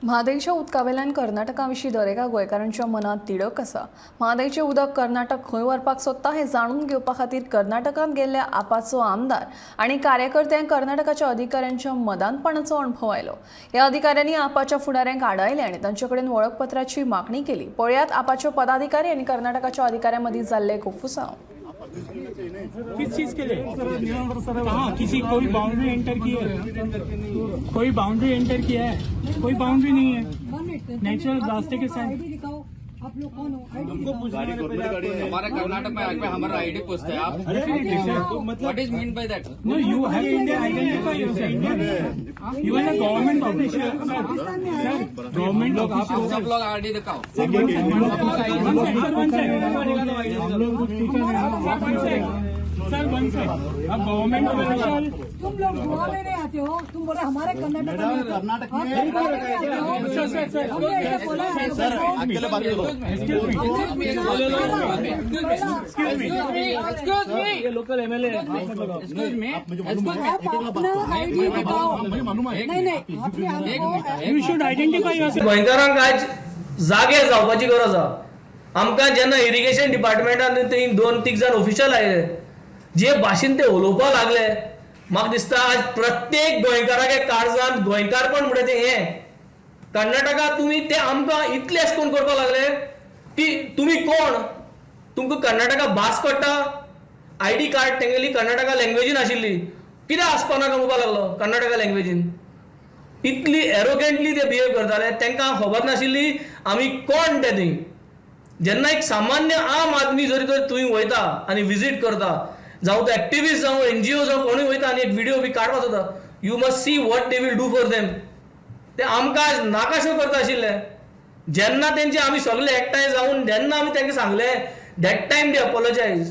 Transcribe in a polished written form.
म्हादयच्या उदकावेल्यान कर्नाटका विशीं दरेका गोंयकारांच्या मनांत तिडक आसा. म्हादयचें उदक कर्नाटक खंय व्हरपाक सोदता हें जाणून घेवपा खातीर कर्नाटकांत गेल्ल्या आपाचो आमदार आनी कार्यकर्त्यांक कर्नाटकाच्या अधिकाऱ्यांच्या मदांतपणाचो अणभव आयलो. ह्या अधिकाऱ्यांनी आपाच्या फुडाऱ्यांक आडायले आनी तांचे कडेन वळखपत्राची मागणी केली. पळयात आपाच्यो पदाधिकारी आनी कर्नाटकाच्या अधिकाऱ्यां मदीं जाल्लें कोफुसांव. किस चीज के लिए? कहाँ किसी कोई बाउंड्री एंटर की है? कोई बाउंड्री एंटर किया है? कोई बाउंड्री नहीं है. नेचुरल रास्ते के साथ. आईडी दिखाओ. आप लोग कौन हो? आईडी दिखाओ. हमारा कर्नाटक में आके हमारा आईडी पूछते हैं आप. Definitely sir. What is mean by that? No, you have to identify yourself. You are a government official, sir. Government official. Sub log ID दिखाओ. One sec, one sec, sir, one sec. अब government official. तुम लोग गोवा में नहीं आते हो. तुम बोले हमारे कर्नाटक में. कर्नाटक में आते हो. Sir, sir, sir. हमने ऐसे बोला है सर, अकेले बात करो. हमने पूछा. Excuse me. ये लोकल एमएलए. Excuse me. आप अपना आईडी दिखाओ. नहीं नहीं, आपने हमको You should identify yourself. गोंयकारांक आज जागे जावपाची गरज आहा. आमकां जेन्ना इरिगेशन डिपार्टमेंटान थंय दोन तीग जाण ऑफिशियल आयले, जे भाशेन ते उलोवपाक लागले, म्हाका दिसता आज प्रत्येक गोंयकाराक काळजान गोंयकारपण म्हणटा तें हें. कर्नाटका तुमी ते आमकां इतले अशें करून करपाक लागले की तुमी कोण, तुमकां कर्नाटका भास कळटा? आयडी कार्ड तेंगेली कर्नाटका लँग्वेजीन आशिल्ली. कित्याक आसपा नाका म्हणपाक लागलो कर्नाटका लँग्वेजीन. इतली एरोगेंटली ते बिहेव करताले. तांकां खबर नाशिल्ली आमी कोण ते थंय. जेन्ना एक सामान्य आम आदमी जरी तर थंय वयता आनी विजीट करता, जावं तो एक्टिविस्ट जावं, एनजीओ जावं, कोणूय वयता आनी एक विडियो बी काडपाक जाता, you must see what they will do for them. ते आमकां आज नाकाशो करता आशिल्ले. जेन्ना तेंचे आमी सगळे एकठांय जावन जेन्ना आमी तांकां सांगले, that time they apologise.